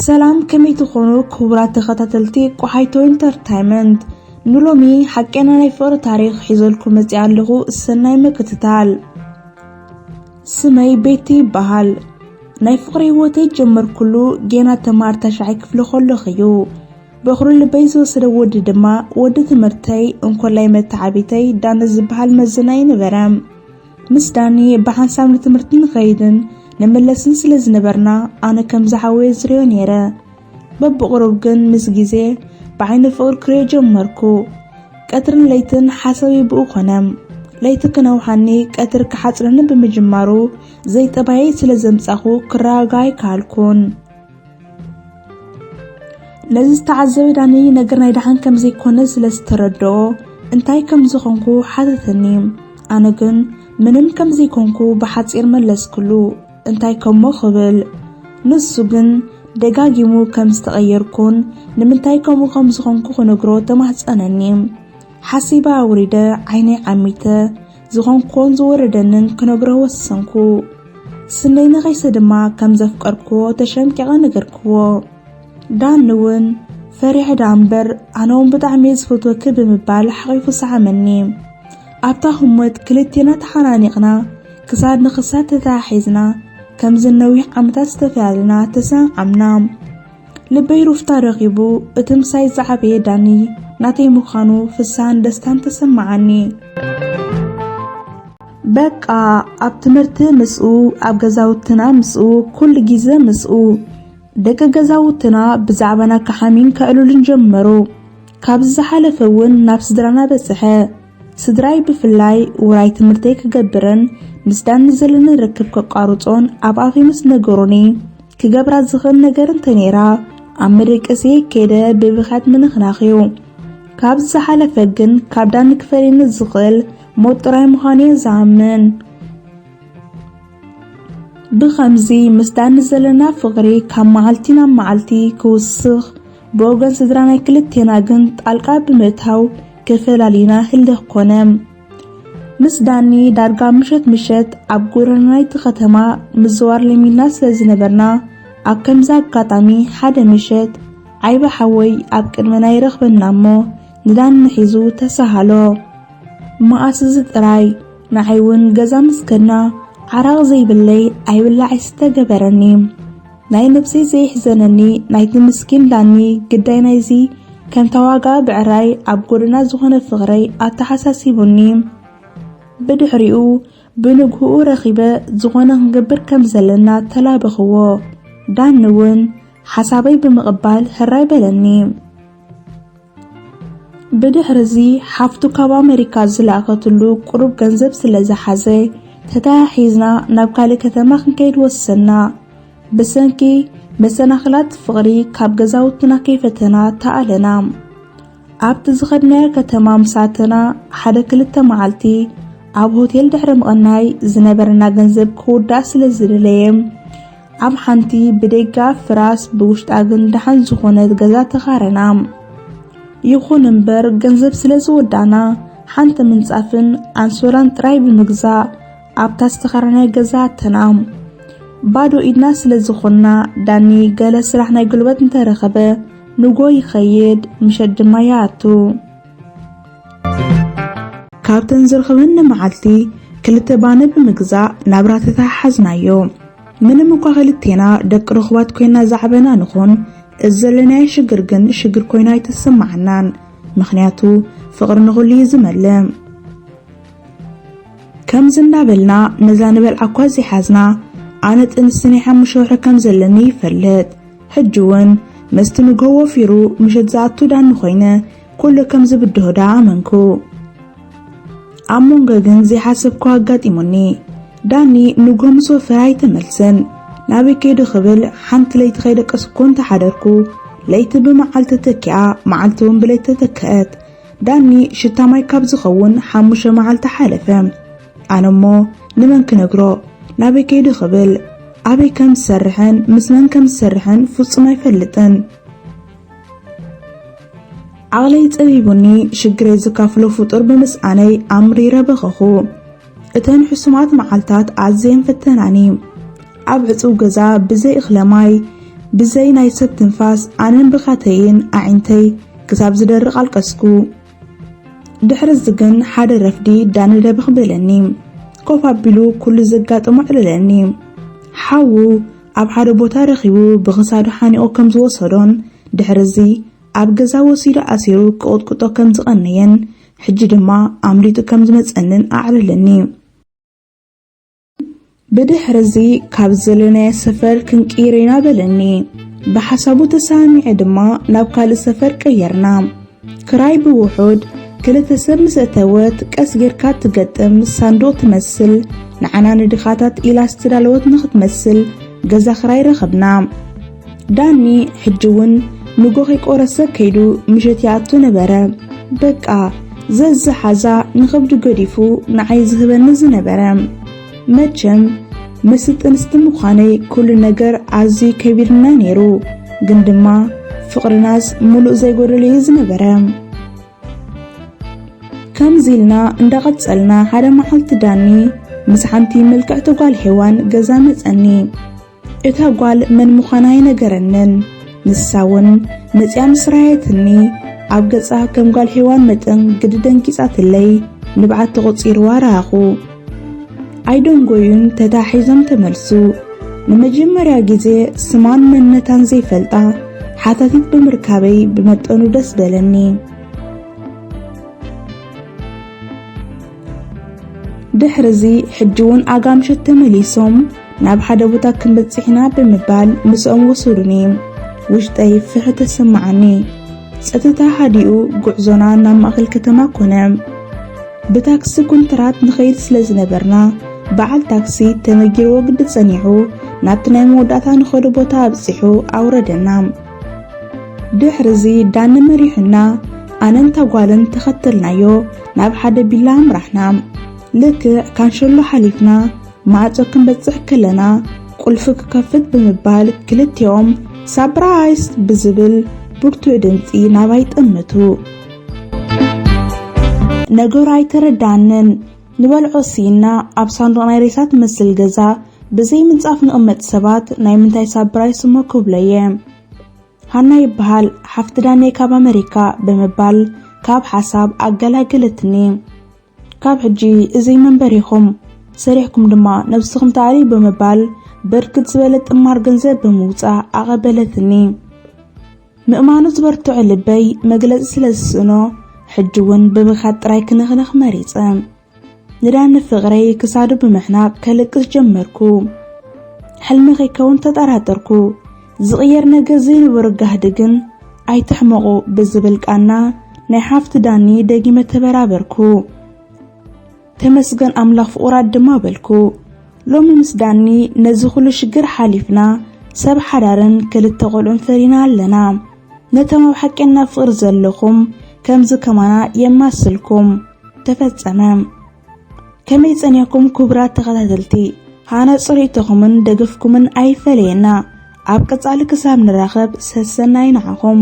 ሰላም፣ ከመይ ትኾኑ ክቡራት ተኸታተልቲ ቆሓይቶ ኢንተርታይመንት? ንሎሚ ሓቀና ናይ ፍቕሪ ታሪኽ ሒዘልኩም መፂኣ ኣለኹ። ሰናይ ምክትታል። ስመይ ቤቲ ይበሃል። ናይ ፍቕሪ ህይወተይ ጀመርኩሉ ጌና ተማሃር ታሽዓይ ክፍሊ ከለኹ እዩ። በኹሪ ልበይ ዝወሰደ ወዲ ድማ ወዲ ትምህርተይ፣ እንኮላይ መተዓቢተይ ዳኒ ዝበሃል መዘና ይነበረ። ምስ ዳኒ ብሓንሳብ ንትምህርቲ ንኸይድን ንምለስን ስለ ዝነበርና፣ ኣነ ከም ዝሓወየ ዝርእዮ ነይረ። በብቕሩብ ግን ምስ ግዜ ብዓይኒ ፍቕሪ ክርእዮ ጀመርኩ። ቀትርን ለይትን ሓሳበይ ብኡ ኾነ። ለይቲ ክነውሓኒ፣ ቀትሪ ክሓጽረኒ ብምጅማሩ፣ ዘይጠባየይ ስለ ዘምጻኹ ክረጋጋ ኣይከኣልኩን። ነዚ ዝተዓዘበ ዳኒ፣ ነገር ናይ ደሓን ከም ዘይኮነ ስለ ዝተረድኦ፣ እንታይ ከም ዝኾንኩ ሓተተኒ። ኣነ ግን ምንም ከም ዘይኮንኩ ብሓጺር መለስኩሉ። እንታይ ከሞ ክብል። ንሱ ግን ደጋጊሙ ከም ዝተቐየርኩን ንምንታይ ከምኡ ከም ዝኾንኩ ክነግሮ ተማህጸነኒ። ሓሲበ ኣውሪደ ዓይነይ ዓሚተ፣ ዝኾንኩዎን ዝወረደንን ክነግሮ ወሰንኩ። ስነይ ነኺሰ ድማ ከም ዘፍቀርኩዎ ተሸምቂቐ ነገርኩዎ። ዳኒ እውን ፈሪሐ ደኣ እምበር፣ ኣነ እውን ብጣዕሚ እየ ዝፈትወኪ ብምባል ሓቒፉ ሰዓመኒ። ኣብታ ህሞት ክልቴና ተሓናኒቕና፣ ክሳድ ንኽሳድ ተተሓሒዝና፣ ከምዚ ነዊሕ ዓመታት ዝተፈላለና ተሰዓዓምና። ልበይ ሩፍታ ረኺቡ፣ እቲ ምሳይ ዝዓበየ ዳኒ ናተይ ምዃኑ ፍስሃን ደስታን ተሰማዓኒ። በቃ፣ ኣብ ትምህርቲ ምስኡ፣ ኣብ ገዛውትና ምስኡ፣ ኩሉ ግዜ ምስኡ። ደቂ ገዛውትና ብዛዕባና ክሓምዩን ከዕልሉን ጀመሩ። ካብዚ ዝሓለፈ እውን ናብ ስድራና በጽሐ። ስድራይ ብፍላይ ውራይ ትምህርተይ ክገብርን ምስ ዳኒ ዘለኒ ርክብ ከቋርጾን ኣብ ኣፈይ ምስ ነገሩኒ፣ ክገብራ ዝኽእል ነገር እንተ ነይራ፣ ኣብ መደቀሲ ከይደ ብብኽያት ምንኽናኽ እዩ። ካብዚ ዝሓለፈ ግን ካብ ዳኒ ክፈልየኒ ዝኽእል ሞት ጥራይ ምዃኑ እየ ዝኣምን። ብኸምዚ ምስ ዳኒ ዘለና ፍቕሪ ካብ መዓልቲ ናብ መዓልቲ ክውስኽ፣ ብወገን ስድራ ናይ ክልቴና ግን ጣልቃ ብምእታው ክፈላልዩና ህልኽ ኮነ። ምስ ዳኒ ዳርጋ ምሸት ምሸት ኣብ ጎደና ናይቲ ከተማ ምዝዋር ለሚድና ስለ ዝነበርና፣ ኣብ ከምዚ ኣጋጣሚ ሓደ ምሸት ዓይቢ ሓወይ ኣብ ቅድመና ይረኽበና እሞ ንዳኒ ሒዙ ተሳሃሎ። መኣስ እዚ ጥራይ፣ ንዓይ እውን ገዛ ምስ ከድና ዓራቕ ዘይብለይ ኣይብላዕ ኣይስተ ገበረኒ። ናይ ነብሰይ ዘየሕዘነኒ ናይቲ ምስኪን ዳኒ ግዳይ ናይዚ ከምታ ዋጋ ብዕራይ ኣብ ጎደና ዝኾነ ፍቕረይ ኣተሓሳሲቡኒ። ብድሕሪኡ ብንግህኡ ረኺበ ዝኾነ ክንገብር ከም ዘለና ተላበኽዎ። ዳኒ እውን ሓሳበይ ብምቕባል ሕራይ በለኒ። ብድሕርዚ ሓፍቱ ካብ ኣመሪካ ዝለኣኸትሉ ቁሩብ ገንዘብ ስለ ዝሓዘ፣ ተተሓሒዝና ናብ ካልእ ከተማ ክንከይድ ወሰንና። ብሰንኪ መሰናኽላት ፍቕሪ ካብ ገዛውትና ከይፈተና ተኣለና። ኣብቲ ዝኸድናዮ ከተማ ምስ ኣተና ሓደ ክልተ መዓልቲ ኣብ ሆቴል ድሕሪ ምቕናይ፣ ዝነበረና ገንዘብ ክውዳእ ስለ ዝደለየ፣ ኣብ ሓንቲ ብደጋ ፍራስ ብውሽጣ ግን ደሓን ዝኾነት ገዛ ተኻረና። ይኹን እምበር ገንዘብ ስለ ዝወዳእና፣ ሓንቲ ምንጻፍን ኣንሶላን ጥራይ ብምግዛእ ኣብታ ዝተኻረናዮ ገዛ ኣተና። ባዶ ኢድና ስለ ዝኾንና፣ ዳኒ ገለ ስራሕ ናይ ጉልበት እንተረኸበ ንጎ ይኸይድ፣ ምሸት ድማ ይኣቱ። ካብተን ዝረኸበኒ መዓልቲ ክልተ ባነ ብምግዛእ ናብራ ተተሓሓዝናዮ። ምንም እኳ ክልቴና ደቂ ርኹባት ኮይና ዝዓበና ንኹን፣ እዚ ዘለናዮ ሽግር ግን ሽግር ኮይኑ ኣይተሰማዓናን። ምኽንያቱ ፍቕሪ ንኹሉ እዩ ዝመልእ። ከምዚ እንዳበልና ነዛ ንበልዓ እኳ ዘይሓዝና፣ ኣነ ጥንሲ ናይ ሓሙሽተ ወርሒ ከም ዘለኒ ይፈልጥ። ሕጂ እውን ምስቲ ንግሆ ወፊሩ ምሸት ዝኣቱ ዳኒ ኮይነ፣ ኩሉ ከም ዝብድሆ ደኣ ኣመንኩ። ኣብ መንጎ ግን ዘይሓሰብኩ ኣጋጢሙኒ። ዳኒ ንግሆ ምስ ወፈረ ኣይተመልሰን። ናበይ ከይዱ ክብል ሓንቲ ለይቲ ከይደቀስኩ እንተሓደርኩ፣ ለይቲ ብመዓልቲ ተተኪኣ፣ መዓልቲ እውን ብለይቲ ተተክአት። ዳኒ ሽታ ማይ ካብ ዝኸውን ሓሙሽተ መዓልቲ ሓለፈ። ኣነ እሞ ንመን ክነግሮ? ናበይ ከይዱ ክብል? ኣበይ ከም ዝሰርሕን ምስ መን ከም ዝሰርሕን ፍጹም ኣይፈልጥን። ዓቕለይ ጸቢቡኒ፣ ሽግረይ ዝካፍሎ ፍጡር ብምስኣነይ ኣምሪረ በኸኹ። እተን ሕሱማት መዓልታት ኣዝየን ፈተናኒ። ኣብ ዕጹው ገዛ ብዘይ እኽለ ማይ፣ ብዘይ ናይ ሰብ ትንፋስ ኣነን ብኻተይን ኣዒንተይ ክሳብ ዝደርቕ ኣልቀስኩ። ድሕርዚ ግን ሓደ ረፍዲ ዳኒ ደበኽ በለኒ። ኮፍ ኣቢሉ ኩሉ ዘጋጠሞ ኣዕለለኒ። ሓዉ ኣብ ሓደ ቦታ ረኺቡ ብኽሳዱ ሓኒቑ ከም ዝወሰዶን ድሕርዚ ኣብ ገዛ ወሲዱ ኣሲሩ ክቕጥቅጦ ከም ዝቐነየን ሕጂ ድማ ኣምሊጡ ከም ዝመጸንን ኣዕለለኒ። ብድሕርዚ ካብ ዘለናዮ ሰፈር ክንቅይር ኢና በለኒ። ብሓሳቡ ተሰማሚዐ ድማ ናብ ካልእ ሰፈር ቀየርና። ክራይ ብውሑድ ክልተ ሰብ ምስ እተወት ቀስ ጌርካ ትገጥም ሳንዱቕ ትመስል ንዓና ንድኻታት ኢላ ዝተዳለወት ንኽትመስል ገዛ ክራይ ረኸብና። ዳኒ ሕጂ እውን ንጎ ከይቆረሰ ከይዱ ምሸት ይኣቱ ነበረ። በቃ ዘዝሓዛ ንኸብዱ ገዲፉ ንዓይ ዝህበኒ ዝነበረ። መቸም ምስ ጥንስቲ ምዃነይ ኩሉ ነገር ኣዝዩ ከቢድና ነይሩ፣ ግን ድማ ፍቕርናስ ሙሉእ ዘይጎደሎ እዩ ዝነበረ። ከምዚ ኢልና እንዳቐጸልና ሓደ መዓልቲ ዳኒ ምስ ሓንቲ ምልክዕቲ ጓል ሄዋን ገዛ መጸኒ። እታ ጓል መን ምዃና ኣይነገረንን። ንሳ እውን መጽያ ምስ ረኣየትኒ ኣብ ገጻ ከም ጓል ሄዋን መጠን ግዲ ደንጊጻትለይ ንብዓት ተቖጺርዋ ረኣኹ። ኣይደንጎዩን ተታሒዞም ተመልሱ። ንመጀመርያ ግዜ ስማን መንነታን ዘይፈልጣ ሓታቲት ብምርካበይ ብመጠኑ ደስ በለኒ። ድሕርዚ ሕጂ እውን ኣጋምሸት ተመሊሶም ናብ ሓደ ቦታ ክንበጽሕ ኢና ብምባል ምስኦም ወሰዱኒ። ውሽጠይ ፍርሒ ተሰማዓኒ። ጸጥታ ሃዲኡ ጉዕዞና ናብ ማእከል ከተማ ኮነ። ብታክሲ ኩንትራት ንኸይድ ስለ ዝነበርና በዓል ታክሲ ተነጊርዎ ግዲ ጸኒሑ ናብቲ ናይ መወዳእታ ንኸዶ ቦታ ኣብጺሑ ኣውረደና። ድሕርዚ ዳኒ መሪሑና ኣነን እታ ጓልን ተኸተልናዮ ናብ ሓደ ቢላ ኣምራሕና። ልክዕ ካንሸሎ ሓሊፍና ማዕጾ ክንበጽሕ ከለና ቁልፊ ክከፍት ብምባል ክልቲኦም ሳፕራይዝ ብዝብል ብርቱዕ ድምጺ ናባይ ጠመቱ። ነገሩ ኣይተረዳንን። ንበልዖ ስኢና ኣብ ሳንዱቕ ናይ ሬሳ ትመስል ገዛ ብዘይ ምንጻፍ ንቕመጥ ሰባት ናይ ምንታይ ሳፕራይዝ እሞ ክብሎ እየ። ሃና ይበሃል፣ ሓፍቲ ዳኒ ካብ ኣመሪካ ብምባል ካብ ሓሳብ ኣገላገለትኒ። ካብ ሕጂ እዚ መንበሪኹም ሰሪሕኩም ድማ ነብስኹም ተኣልዩ ብምባል ብርክት ዝበለ ጥማር ገንዘብ ብምውጻእ ኣቐበለትኒ። ምእማኑ ዝበርትዖ ልበይ መግለጺ ስለ ዝስእኖ ሕጂ እውን ብብኻት ጥራይ ክነኽነኽ መሪጸ። ንዳኒ ፍቕረይ ክሳዱ ብምሕናቕ ከልቅስ ጀመርኩ። ሕልሚ ከይከውን ተጠራጠርኩ። ዝቕየር ነገር ዘይነበሮ ጋህዲ ግን ኣይትሕመቑ ብዝብል ቃና ናይ ሓፍቲ ዳኒ ደጊመ ተበራበርኩ። ተመስገን ኣምላኽ ፍቑራት ድማ በልኩ። ሎሚ ምስ ዳኒ ነዚ ኩሉ ሽግር ሓሊፍና ሰብ ሓዳርን ክልተ ቆልዑን ፈሪና ኣለና። ነቶም ኣብ ሓቀኛ ፍቕሪ ዘለኹም ከምዚ ከማና የማስልኩም። ተፈጸመ። ከመይ ጸኒሕኩም ክቡራት ተኸታተልቲ? ሃና ጽሪቶኹምን ደገፍኩምን ኣይፈለየና። ኣብ ቀጻሊ ክሳብ ንራኸብ ሰሰናይ ንዓኹም።